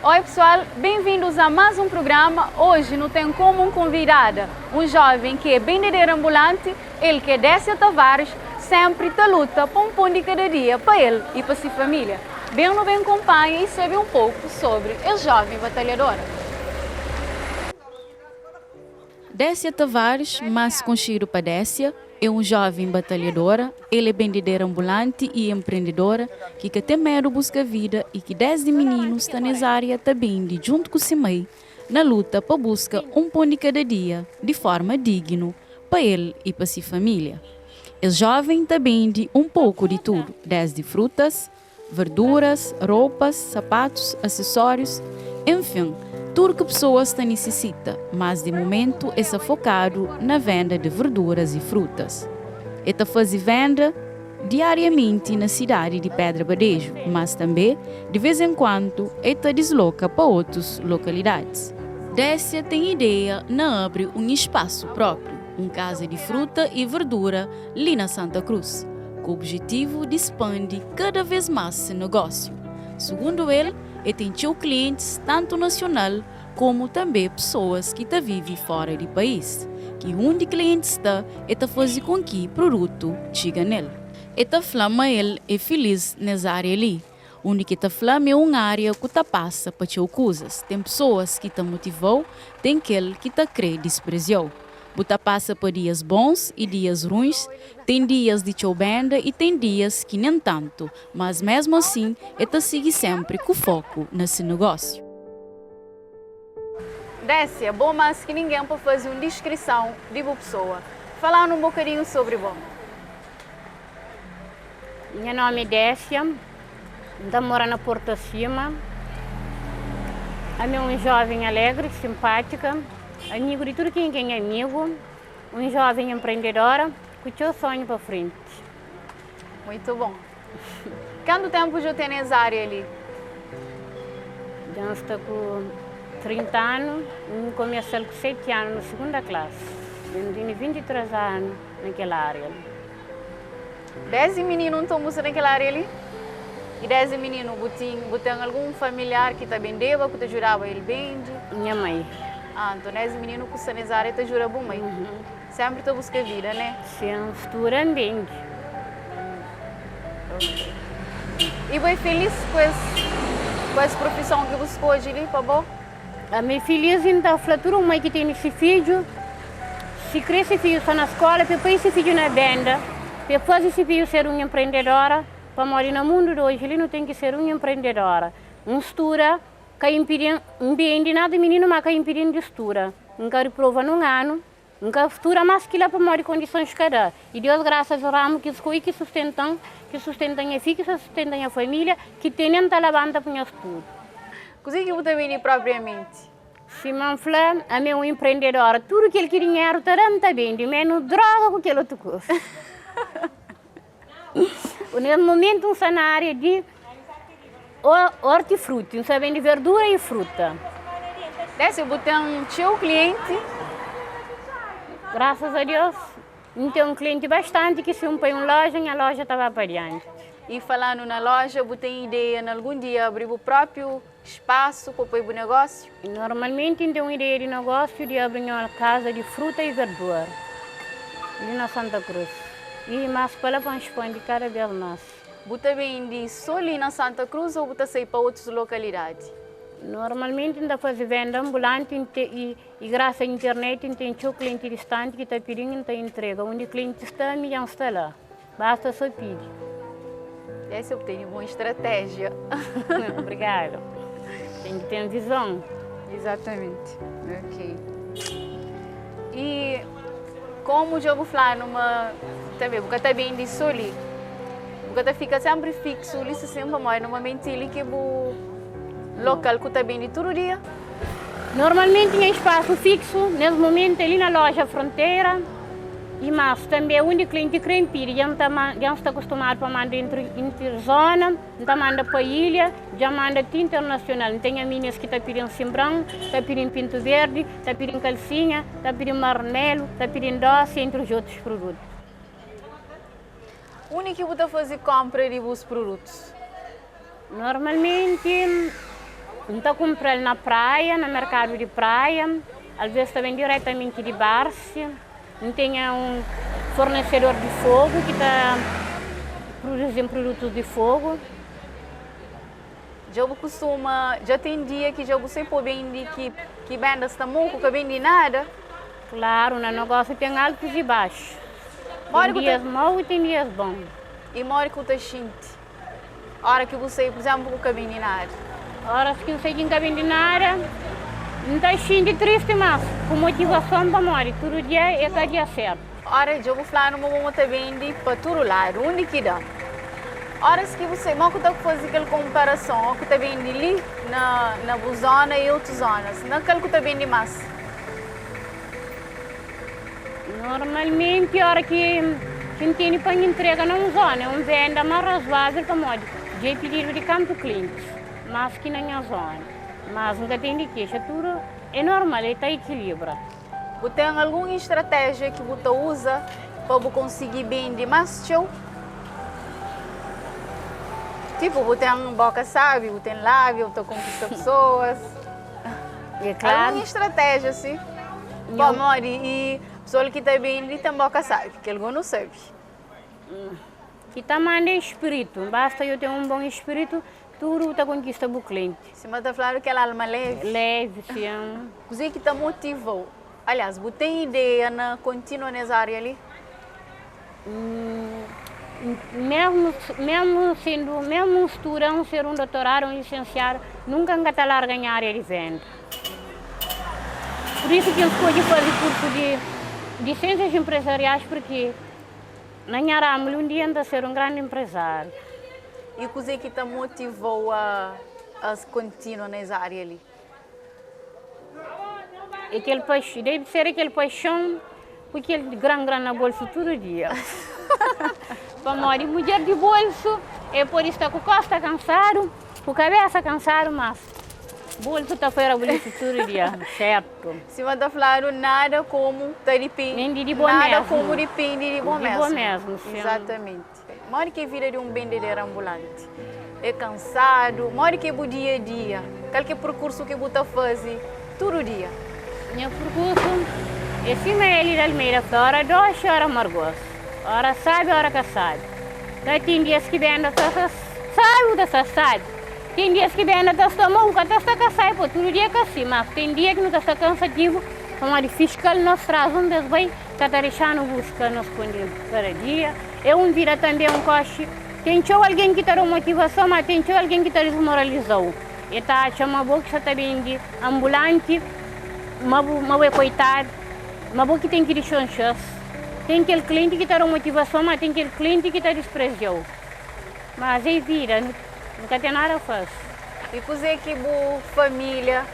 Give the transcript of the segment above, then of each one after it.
Oi pessoal, bem-vindos a mais um programa. Hoje não tem como um convidada, um jovem que é vendedeira ambulante, ele que é Décio Tavares, sempre te luta para um pão de cada dia para ele e para sua família. Bem no bem acompanha e sabe um pouco sobre esse jovem batalhador. Décia Tavares, mais conhecido para Décia, é um jovem batalhadora, ele é vendedeira ambulante e empreendedora que que tem medo busca vida e que desde menino está nessa área também de junto com o mãe na luta para busca um pão de cada dia de forma digna para ele e para sua família. Esse jovem também de um pouco de tudo, desde frutas, verduras, roupas, sapatos, acessórios, enfim, tudo que pessoas te necessita, mas de momento é focado na venda de verduras e frutas. Eta faz venda diariamente na cidade de Pedra Badejo, mas também, de vez em quando, eta desloca para outras localidades. Décia tem ideia na abre um espaço próprio, um casa de fruta e verdura ali na Santa Cruz com o objetivo de expandir cada vez mais esse negócio. Segundo ele, ele tem seus clientes tanto nacional como também pessoas que tá vivem fora do país, que onde cliente está, ele faz com que o produto chegue nele. Ele flama ele é feliz nessa área ali. Onde que tá flama é uma área que tá passa para coisas. Tem pessoas que tá motivou, tem aquele que tá crê desprezou. Buta passa por dias bons e dias ruins, tem dias de benda e tem dias que nem tanto, mas mesmo assim, eta sigue sempre com foco nesse negócio. Décia, bom mais que ninguém para fazer uma descrição de uma pessoa. Falar um bocadinho sobre bom. Meu nome é Décia, estou morando na Porto Acima. É um jovem alegre, simpática, amigo de tudo quem quem é amigo, um jovem empreendedora, com o seu sonho para frente. Muito bom. Quanto tempo já tem nessa área ali? Já estou com 30 anos, comecei com 7 anos na segunda classe. Eu tinha 23 anos naquela área. 10 meninos não estão naquela área ali? E 10 meninos, botin, botin algum familiar que também deva, que te ajudava ele vende? Minha mãe. Ah, então 10 meninos que estão nessa área te ajuda a mãe. Sempre te busca vida, né? Sim, futuro vende. E bem feliz com, esse, com essa profissão que buscou hoje ali, tá bom? A minha feliz então, a mãe que tem esse filho, se cresce filho só na escola, depois esse filho na venda, depois esse filho ser uma empreendedora, para morar no mundo de hoje, ele não tem que ser uma empreendedora. Um estuda, que impede, impede nada menino, mas que impede de estuda. Nunca reprova num ano, nunca futura mais que lá para morar em condições cada. E Deus graças ao ramo que escolhe que sustentam, que sustentam a filha, que sustentam a família, que tem a levanta para o estudo. Coisa que você vende propriamente? Simão Flá, a meu empreendedora, tudo que ele quer dinheiro, está dando bem, de menos droga com aquele outro coisa. Nesse momento, um na área de hortifruti, um sabendo de verdura e fruta. Desce, eu botei um teu cliente. Graças a Deus, tem um cliente bastante que se um põe uma loja, a loja estava para diante. E falando na loja, eu tenho ideia em algum dia abrir o próprio espaço para o negócio? Normalmente tem uma ideia de negócio de abrir uma casa de fruta e verdura, ali na Santa Cruz. E mais para lá para expandir cada vez mais. Você vende só ali na Santa Cruz ou você sai para outras localidades? Normalmente ainda faz venda ambulante e, e, graças à internet tem o cliente distante que está pedindo e entrega. Onde o cliente está, já está lá. Basta só pedir. Essa eu tenho uma estratégia. Obrigada. Tem que ter visão. Exatamente. Ok. E como já vou falar numa também, porque também de ali, porque fica sempre fixo, ali se sempre mas normalmente ele que o local que está bem de todo dia. Normalmente tem espaço fixo, nesse momento ali na loja Fronteira, e mas também onde o cliente quer pedir, já está, já está acostumado para mandar entre, entre zona, já manda para ilha, já manda até internacional. Tem a meninas que está pedindo simbrão, está pedindo pinto verde, está pedindo calcinha, está pedindo marmelo, está pedindo doce, entre os outros produtos. Onde que você fazer compra de os produtos? Normalmente, N ta kunpra-l na Praia, na merkadu di Praia, alvês ta ben diretamenti di Barsi. N ten un fornesedor di Fogu ki ta pruduzi-m prudutus di Fogu. Dja bu kustuma, dja ten dia ki dja bu sai po bendi ki ki benda sta moku, ka bendi nada? Klaru, na nogósiu ten altus i baxu. Ten dias mau i ten dias bon. I modi ki bu ta xinti óra ki bu sai, pur izénplu, ku ka bendi nada? Óras ki N sai ki N ka bendi nada, N ta xinti tristi, mas ku motivason pamodi tudu dia é ka dia sértu. Ora, dja bu fla-nu ma bo ta bendi pa tudu ladu, undi ki da? Óras ki bu sai, ma ku ta faze kel konparason, ó ku ta bendi li na na bu zóna i otus zónas, na kal ku ta bendi más? Normalmenti, óra ki ki N tene pa N intrega na un zóna, é un venda más razoável pamodi dja é pididu di kantu klientis más ki na nha zóna. Mas N ka ten di kexa, tudu é normal, é ta ikilibra. Bu ten algun estratéjia ki bu ta uza pa bu konsigi bende más txeu? Tipu, bu ten bóka sábi, bu ten lábia, bu ta konkista pesoas. É klaru. Algun estratéjia si? Pamodi i pesoal ki ta bende ten bóka sábi, kel go nu sabe. Ki ta manda é spiritu. Basta yo ten un bon spiritu, tudu bu ta konkista bu klienti. Sima ta fladu kel alma levi. Levi, sin. Kuzê ki ta motiva-u? Aliás, bu ten ideia na kontinua nes ária li? Mesmu, mesmu sendu, mesmu N studa, N ser un dotoradu, un lisensiadu, nunka N ka ta larga nha ária di venda. Pur isu ki N skodje faze kursu di di Siênsias Empresariais, purki na nha ramu li un dia N ta ser un grandi enprezáriu. I kuzê ki ta motiva-u a a kontinua nes ária li? É kel paixon, debe ser kel paixon ku kel gran gran na bolsu tudu dia. Pamodi mudjer di bolsu e pode sta ku kosta kansadu, ku kabesa kansadu, mas bolsu ta fera bolisu tudu dia, sertu. Sima ta fladu, nada komu ta dipende, di bo nada mesmu. komu dipende di bo Di bo mesmu. mesmu, sin. Izatamenti. Modi ki é vida di un bendedera anbulanti? É kansadu? Modi ki é bu dia-a-dia? Kal ki é perkursu ki bu ta faze tudu dia? Nha perkursu é sima Hélio de Almeida fla, ora doxi, ora margós, ora sábi, ora ka sábi. Ka ten dias ki benda ta sta sábi, bu ta sta sábi. Ten dias ki benda ta sta mau, bu ka ta sta ka sábi, po tudu dia é ka si. Mas ten dia ki nu ta sta kansativu pamodi fiskal nos traz un bes bai ka ta dexa-nu buska nos pon di kada dia. É un vida tanbê un koxi. Ten txeu algen ki ta da-u motivason, má ten txeu algen ki ta dismoraliza-u. E ta atxa ma bo ki sta ta bende anbulanti, ma bu ma bu é koitadu, ma bo ki ten ki dixonxa-s. Ten kel klienti ki ta da-u motivason, má ten kel klienti ki ta disprezia-u. Mas é vida, nu ka ten nada faze. I kuzê ki bu família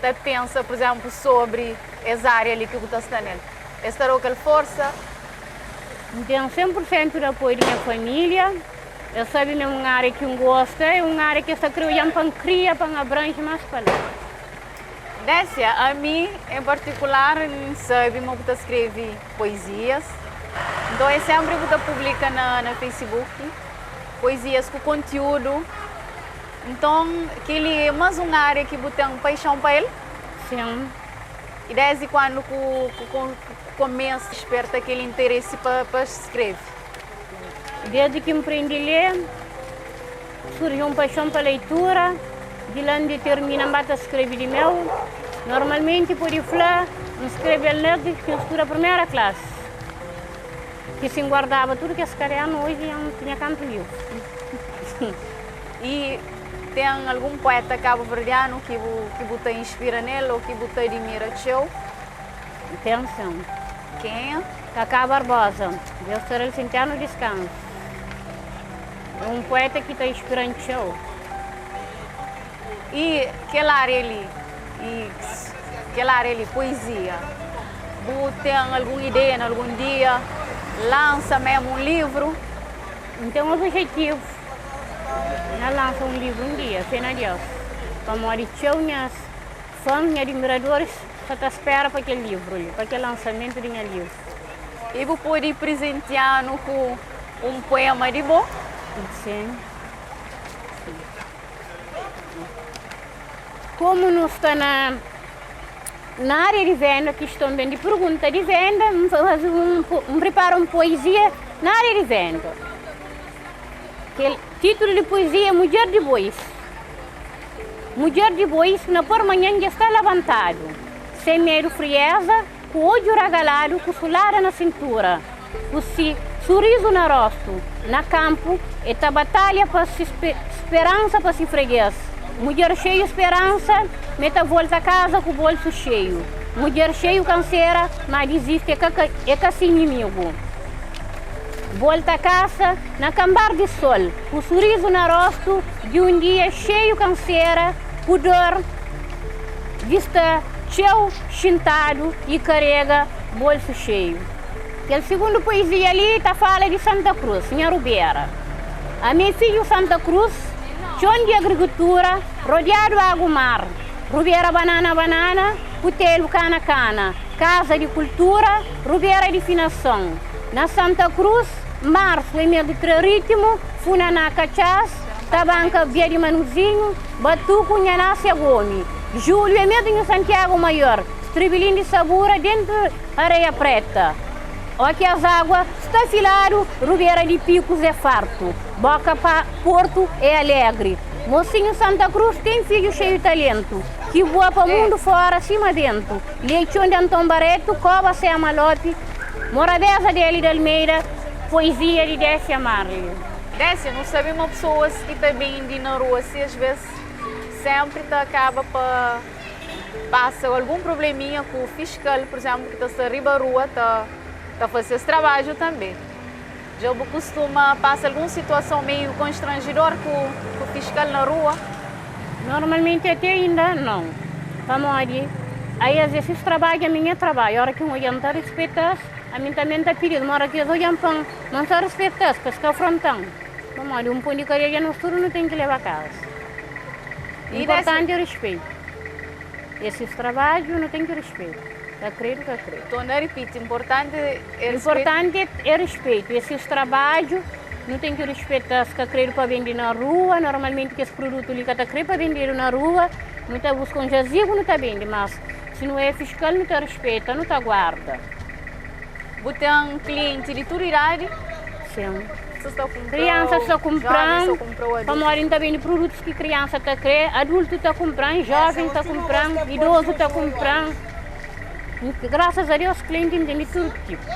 ta pensa, pur izénplu, sobri es ária li ki bu ta sta nel? Es ta da-u kel forsa? N ten 100 pur sentu di apoiu di nha família. Es sabe ma é un ária ki N gosta, é un ária ki es ta krê odja-m pa N kria, pa N abranji más pa la. Désia, ami en partikular N sabe ma bu ta skrebe poizias. Nton é sénpri bu ta publika na na Facebook poizias ku kontiúdu. Nton kel-li é más un ária ki bu ten paixon pa el? Sin. I désdi kuandu ku ku Kumesa disperta kel interesi pa skrebe. Desdi ki N prende lé, surji un paixon pa leitura. Di la N ditermina N ba ta skrebe di meu. Normalmenti pode fla N skrebe-l desdi ki N studa primera klasi. Ki si N guardaba tudu kes kadernu, oji N tinha kantu livru. I ten algun pueta kabuverdianu ki bu ta inspira nel ô ki bu ta adimira txeu? Penson. Kenha? Kaká Barbosa, Deus ta da-l se internu diskansu. É un pueta ki ta inspira-m txeu. I kel ária li, i kel ária li, poezia, bu ten algun ideia na algun dia lansa mésmu un livru? N ten objetivu na lansa un livru un dia, fé na Deus, pamodi txeu nhas fãs, nha admiradoris Sa ta spera pa kel livru li, pa kel lansamentu di nha livru. I bu pode prizentia-nu ku un puema di bo? Sin. Komu nu sta na na ária di venda, kiston ben di pergunta di venda, N faze un N pripara un poezia na ária di venda. Kel títulu di poezia é Mudjer di Bois. Mudjer di bois na parmanhan dja sta labantadu, sen medu frieza, ku odju ragaladu, ku sulada na sintura, ku si surizu na rostu, na kanpu e ta batalha pa si speransa pa si freges. Mudjer xeiu speransa me ta volta kaza ku bolsu xeiu. Mudjer xeiu kansera ma dizisti e ka si inimigu. Volta kasa na kanbar di sol, ku surizu na rostu di un dia xeiu kansera ku dor di sta txeu xintadu i karega bolsu xeiu. Kel sigundu poezia li ta fala di Santa Krus, nha rubera. Ami é fidju Santa Krus, txon di agrikultura, rodiadu agu mar, rubera banana banana, kutelu kana kana, kaza di kultura, rubera di finason. Na Santa Krus, marsu é mês di tra rítimu, funaná katxás, tabanka bia di Manuzinhu, batuku nha Násia Gomi. Julhu é mês di nhu Santiagu Maior, stribilin di sabura dentu areia preta. Ó ki as água sta filadu, rubera di pikus é fartu, boka pa portu é alegri. Mosinhu Santa Krus ten fidju xeiu talentu, ki bua pa mundu fora sima bentu. Leitxon di Anton Baretu, Koba Sema Lopi, Morabeza di Elida Almeida, Poezia di Décia Marley. Décia, nu sabe ma pesoas ki ta bende na rua si as ves senpri ta kaba pa pasa algun probleminha ku fiskal, pur izenplu, ki ta sta riba rua ta ta fase ses trabadju tanbe. Dja bu kustuma pasa algun situason meiu konstranjidor ku ku fiskal na rua? Normalmenti ate inda nau, pamodi ai es es trabadju ami nha trabadju, ora ki un odja N ta rispeta-s, ami tanbe N ta pidi-s, ma ora ki es odja-m pa N ma N ta rispeta-s pa es ka afronta-m, pamodi un pon di kada dia nos tudu nu ten ki leba kaza. Inportanti é rispeitu. Esis trabadju nu ten ki rispeitu, ka kredu ka kredu. Torna ripiti, inportanti é rispeitu. Inportanti é rispeitu. Esis trabadju nu ten ki rispeta-s, ka kredu pa bende na rua, normalmenti kes produtu li ka ta kre pa bendedu na rua, nu ta buska un jazigu nu ta bende, mas si nu é fiskal nu ta rispeta, nu ta guarda. Bu ten klienti di tudu idadi? Sin. Kriansa sta kunpra-m pamodi N ta bende produtus ki kriansa ta kre, adultu ta kunpra-m, joven ta kunpra-m, idozu ta kunpra-m. Grasas a Deus klienti N ten di tudu tipu.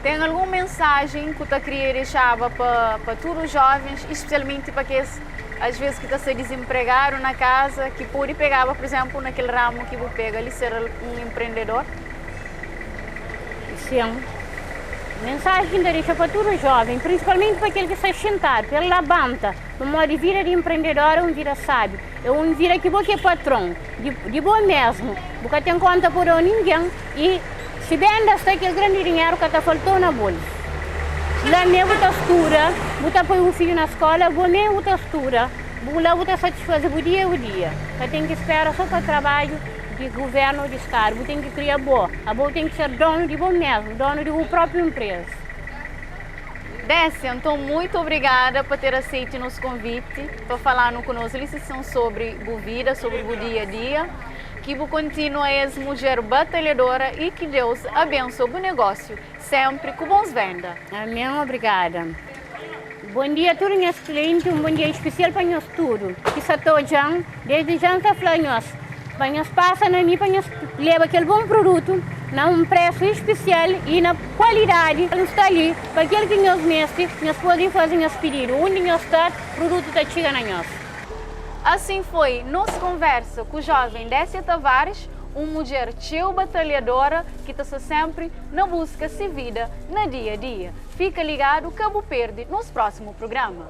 Ten algun mensajen ku ta kria dexaba pa tudu jovens, spesialmenti pa kes as ves ki ta sta dizinpregadu na kaza, ki pode pegaba, pur izenplu, na kel ramu ki bu pega li, ser un enprendedor? Sin. Mensaji ki N ta dexa pa tudu joven, prinsipalmenti pa kel ki sta xintadu, pa el labanta, pamodi vida di enprendedor é un vida sabi, é un vida ki bo ki é patron di bo mesmu, bu ka ten konta pa da ningen i si benda sta kel grandi dinheru ka ta faltau na bolsu. La me bu ta studa, bu ta poi bu fidju na skola, bo me bu ta studa, bu la bu ta satisfaze bu dia bu dia, ka ten ki spera so pa trabadju. Di guvernu ou di stadu, bu ten ki kria bo. Abo bu ten ki ser donu di bo mesmu, donu di bu propriu empresa. Décia, nton muito obrigada pa ter aceite nos convite pa falanu ku nos li sison sobri bu vida, sobri bu dia a dia. Ki bu continua es mudjer batalhadora e ki Deus abençoa bu negócio sempre ku bons venda. Amén, obrigada. Bom dia tudu nhas cliente, um bom dia especial pa nhos tudu ki sa ta odjan, desde já nta fla nhos pa nhos pasa na mi pa nhos leba kel bom produto na um preço especial e na qualidade, nu sta li pa kel ki nhos meste, nhos pode faze nhos pedido undi nhos sta produto ta txiga na nhos. Assim foi nos conversa ku jovem Décia Tavares, um mudjer txeu batalhadora ki ta sta sempre na busca si vida na dia a dia. Fika ligadu ka bu perde nos prósimu prugrama.